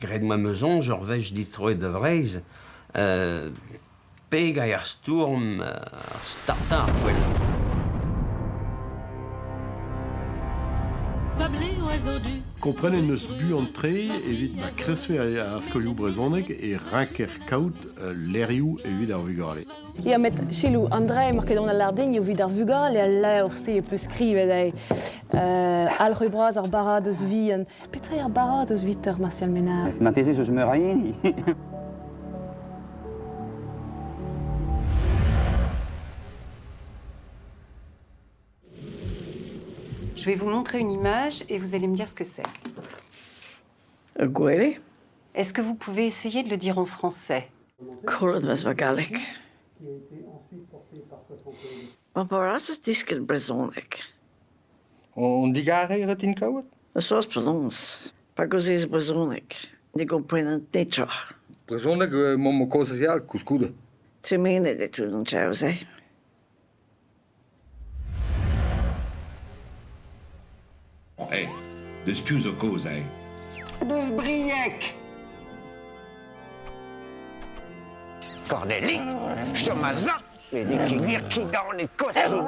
Graet 'moa ma soñj ur wech distroet da Vreizh pegañ er stourm ar startañ ar gwellañ. Komprenet 'neus buan-tre evit ma kreskfe ar skolioù brezhonek e ranker kaout levrioù evit ar vugale. Ya, met selaou, an dra emañ ket an alardin evit ar vugale al levr-se e peus skrivet eo. Alc'hwez bras ar baradoz vihan. Petra eo ar baradoz 'vit Martial Ménard? Marteze ez eus meur a hini. Je vais vous montrer une image et vous allez me dire ce que c'est. Gwele. Est-ce que vous pouvez essayer de le dire en français Kollet 'meus ma galleg. Ma perak disket brezhoneg? On digarez retin kaout? Eus penaos, pa gaozeez brezhoneg, ne gomprenan netra. Brezhoneg emaomp o kaozeal koulskoude. Tremenet eo tout an traoù-se. Hey, deus piv zo kaoz aze? Deus Brieg! Cornélie, chom a-sav! Met n'eo ket gwir ki-dan e kozh ki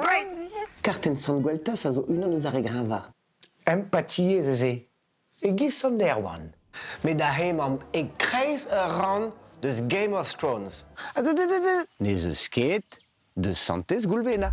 Kartenn Sant-Gweltaz a zo unan eus ar re greñvañ. Empatiezh ez eo, e-giz Sant Erwan. Met aze emaomp e-kreiz ur rann deus Game of Thrones. N'ez eus ket deus Santez Goulvena.